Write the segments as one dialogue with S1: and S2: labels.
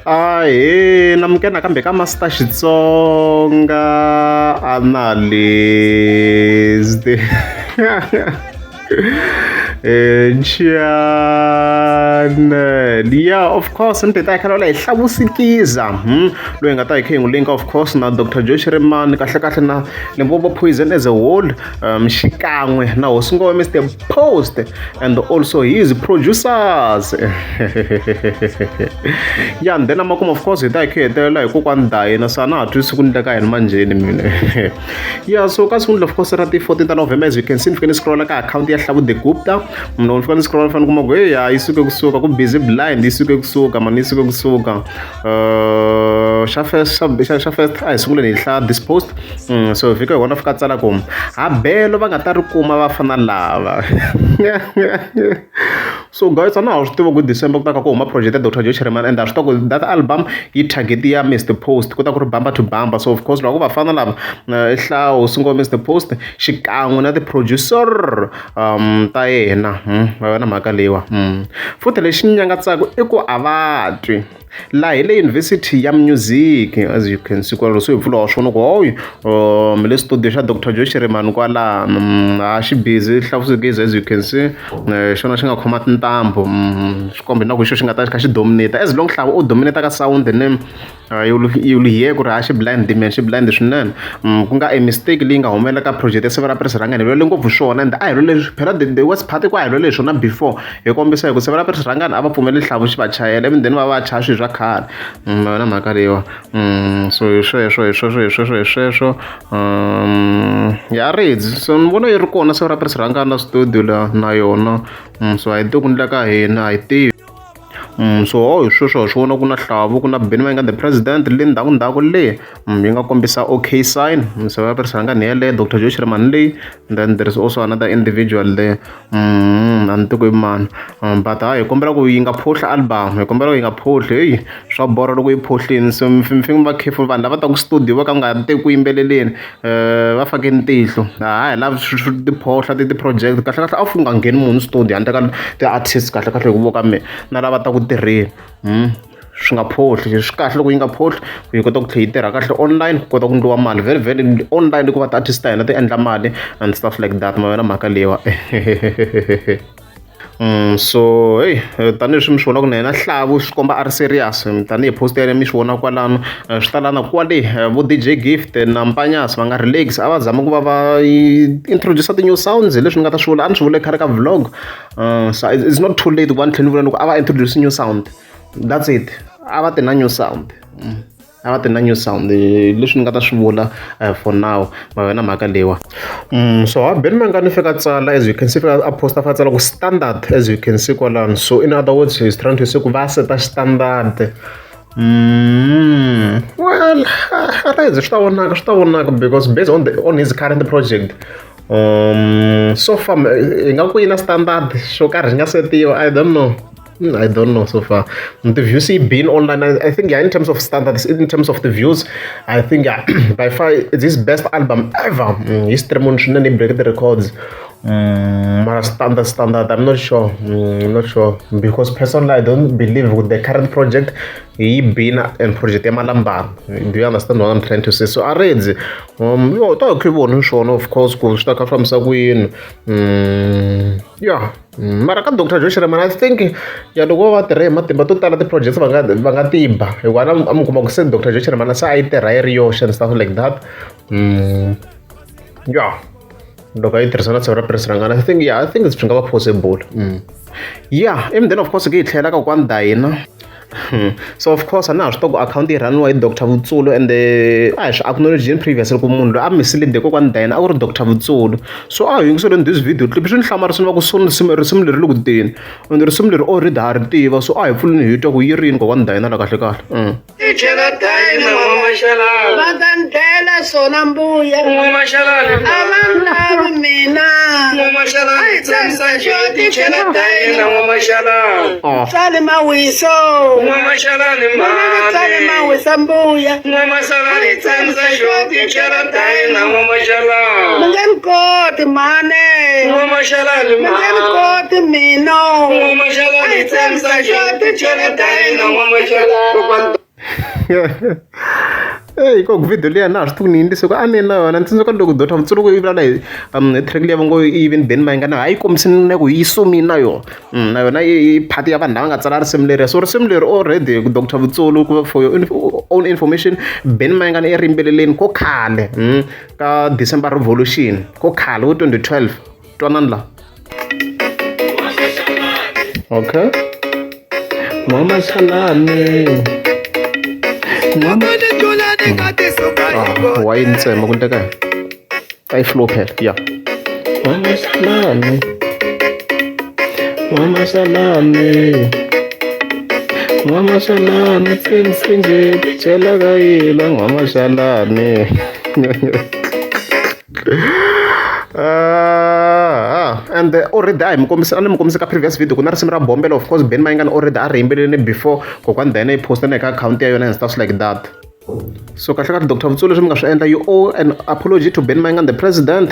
S1: Ahee namukela nakambe ka Master Xitsonga Analyst channel yeah of course ni tita khala hi hlavusikiza loyi nga ta hi kha hi n'wi linka of course na Dr Joe Shirimani kahle kahle na Limpopo Poison as a whole xikan'we na hosi ngome Mr Post and also his producers ya and then amakumu of course hi ta hi kha hi hetelela hi kokwani dayina so a na ha twisi ku ndleka yini manjheni mina ya so ka siku of course ra ti 14 ta November as you can see ni fike ni scrolla ka account ya Hlavu the Gupta munhu ni fika ni scrolla ni fanele kuma ku hey ya yi suke kusuka ku busy blind yi suke kusuka mani yi suke kusuka xa first xa first a hi sunguleni hi hlaya this post so hi fika hi vona fika tsala ku habelo va nga ta ri kuma vafana lava so guys a na ha swi tiva ku December ku ta ka ku huma project ya Dr Joe Shirimani and ha swi tiva ku that album yi target ya Mr Post ku ta ku ri bamba to bamba so of course loko vafana lava i hlawu sungulo Mr Post xikan'we na ti-producer ta yena va na mhaka leyiwa futhi lexi nyangatsaka i ku a va twi laha hi le yunivhesiti ya music as you can see kwalaho so hi pfula wa swona ku hoyi le studio xa Dr Joe Shirimani kwalano ha xi busy hlavusekile as you can see xona xi nga khoma tintambu swi komba na ku xo xi nga ta xi kha xi dominate as long hlavu u dominate ka sound ni you'll hear ku ri ha xi blind man xi blind swinene ku nga a mistake leyi nga humelela ka project ya Siva ra Press Rhangani hi lwele ngopfu swona and a hi lwele phela the worst part i ku a hi lwele hi swona before hi kombisa hi ku Siva ra Press Rhangani a va pfumeli hlavu xi va chayela emundeni va va chaya swilo swa khale ma yona mhaka leyiwa so hi sweswo hi sweswo hi sweswo hi sweswo ya ridzi so ni vona yi ri kona Siva ra Press Rhangani na studio la na yona so a hi tivi ku ndleka hina a hi tivi so hi sweswo hi swi vona ku na hlavu ku na Benny Mayengani the president le ndzhaku ndzhaku le yi nga kombisa okay sign Siva ra Press Rhangani yeleyo Dr Joe Shirimani leyi then there is also another individual there a ni tivi ku i mani but hayi hi kombela ku yi nga phohli album hi kombela ku yi nga phohli heyi swa borha loko yi phohlini so mi fanele mi va careful vanhu lava taka studio vo ka va nga teki ku yimbeleleni va fakeni tihlo a hi lavi tiphohla ti-project kahle kahle a wu nga ngheni munhu studio handle ka ti-artist kahle kahle hi ku vo ka me na lava ta ku tirheni swi nga phohli swi kahle loko yi nga phohli ku yi kota ku tlhela yi tirha kahle online ku kota ku endliwa mali very very online ku va ti-artist ta hina ti endla mali and stuff like that ma yona mhaka leyiwa so heyi tanihileswi mi swi vonaka na yena Hlavu swi komba a ri serious tanihi post ya yena mi swi vona kwalano swi ta lana kwale vo D_J Gift na Mpanyasi va nga relax a va zama ku va va introduce ti-new sounds hi leswi ni nga ta swi vula a ni swi vule khale ka vlog so it's not too late ku va ni tlhela ni vula ni ku a va introduce new sound that's it a va ti na new sound a va ti na new sound leswi ni nga ta swi vula for now ma yona mhaka leyiwa so ha Benny Mayengani fika tsala as you can see fika a post a fika tsala ku standard as you can see kwalano so in other words he's trying to say ku va seta standard well right swi ta vonaka swi ta vonaka because based on the on his current project so far hi nga ku yi na standard xo karhi xi nga setiwa I don't know I don't know so far. The views been online, I think yeah, in terms of standards, in terms of the views, I think yeah, by far it's his best album ever. He's swinene break the records. Mara standard standard, I'm not sure. I'm not sure because personally I don't believe with the current project he been and project ya Malambana. Do you understand what I'm trying to say? So a redzi yo ta hi vona swona of course ku swi ta kha fambisa ku yini. Yeah. Mara ka Dr Joe Shirimani I think ya loko va tirhe hi matimba to tala ti-projects va nga va nga ti ba hikuva na mi kuma ku se Dr Joe Shirimani se a yi tirha yi ri yoxe and stuff like that yeah loko a yi tirhisa na Siva ra Press Rhangani I think yeah I think swi nga va possible yeah and then of course ke hi tlhela ka kokwani Dayina so of course a na ha swi tiva ku akhawunti yi rhaniwa hi Dr Vutsulu and a hi swi acknowledge previously ku munhu loyi a mislead kokwani Dayina a ku ri Dr Vutsulu so a hi yingiseleni this video clip swi ni hlamarisini va ku so risimu risimu leri le ku teni and risimu leri already ha ri tiva so a hi pfuleni hi twa ku yi rini kokwani Dayina la kahle kahle
S2: Tichela Dayina n'wamashalani
S3: va ta ni dlayela swona mbuya
S2: n'wamashalani
S3: a va ni lavi mina
S2: n'wamashalani tsamisa xo tichela Dayina n'wamashalani
S1: oh
S3: tswali mawiso
S2: N'wamaxalani
S3: Mani
S2: mhani
S3: mawisa mbuya.
S2: N'wamaxalani tsemisa xoti chela dayina
S3: Mi
S2: N'wamaxalani
S3: nge ni koti mhani.
S2: N'wamaxalani
S3: Mi nge ni
S2: mhani
S3: koti mina.
S2: N'wamaxalani tsemisa xoti chela dayina N'wamaxalani.
S1: Eyi ko video liya na ha swi tivi ku ni yindlise ku a ni na yona ni tsundzuka loko Doctor Mutsulu yi vulavula hi hi track liya va ngo i yivini Benny Mayengani a yi kombisi na ku yi sumile na yona na yona i part ya vanhu lava nga tsala risimu leriya so risimu leri already Doctor Mutsulu ku for your own information Benny Mayengani i ri yimbeleleni ko khale ka December Revolution ko khale vo 2012 twanani la okay N'wamaxalani wa yi ntsema ku ndleka yini a yi flow phela ya N'wamaxalani N'wamaxalani N'wamaxalani tsemsinje chela ka yila N'wamaxalani. And already a hi mi kombisa a ni mi kombisa ka previous video ku na risimu ra bombela of course Benny Mayengani already a ri yimbelelini before kokwani Dayana yi posta na ka akhawunti ya yona and stuff like that. So kahle kahle Doctor Mutsulu leswi mi nga swi endla you owe an apology to Benny Mayengani the president.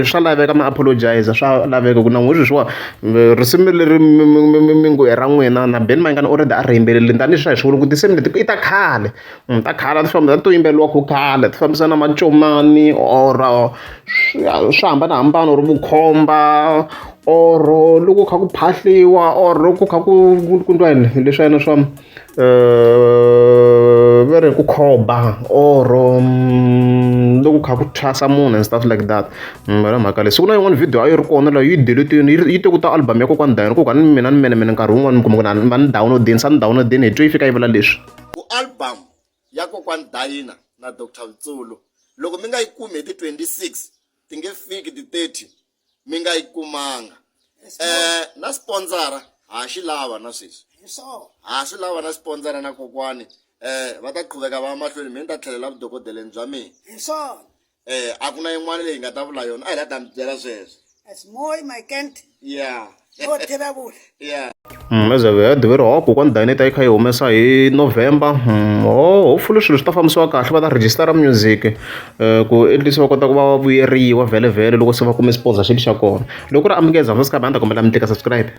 S1: Swa laveka mi apologize swa laveka ku na n'wi sweswiwa risimu leri mi ngo i ra n'wina na Benny Mayengani already a ri yimbelelini tanihi swi hi swi vula ku tinsimu leti i ta khale ta khale a ti famba to yimbeleriwa ku khale ti fambisana na macomani or swo hambanahambana or vukhomba or loko kha ku phahliwa or loko kha ku ku ndliwa yini leswi yena swa va ri ku khoba or loko kha ku thwasa munhu and stuff like that yona mhaka leyi siku na yin'wana video a yi ri kona laha yi delete-ini yi te ku ta album ya kokwani Dayana kokwani mina ni mene mene nkarhi wun'wani mi kuma ku na va ni download-ini sa ni download-ini hi twe yi fika yi vula leswi.
S4: Ku album ya kokwani Dayina na Doctor Mutsulu loko mi nga yi kumi hi ti 26 ti nge fiki ti 30 mi nga yi kumanga. Na sponsor ha xi lava na sweswi. Ha swi lava na sponsor na kokwani va ta qhuveka va ya mahlweni mina ni ta tlhelela vudokodeleni bya mina. A ku na yin'wana leyi hi nga ta vula yona a hi la ta mi byela sweswo. Yeah. Yeah.
S1: As I've heard very ho kokwani Dayana yi kha yi humesa hi November ho hopefully swilo swi ta fambisiwa kahle va ta register music ku at least va kota ku va va vuyeriwa vhele vhele loko se va kume sponsorship xa kona loko ku ri amukeza subscribe a ni ta kombela mi tlika subscribe.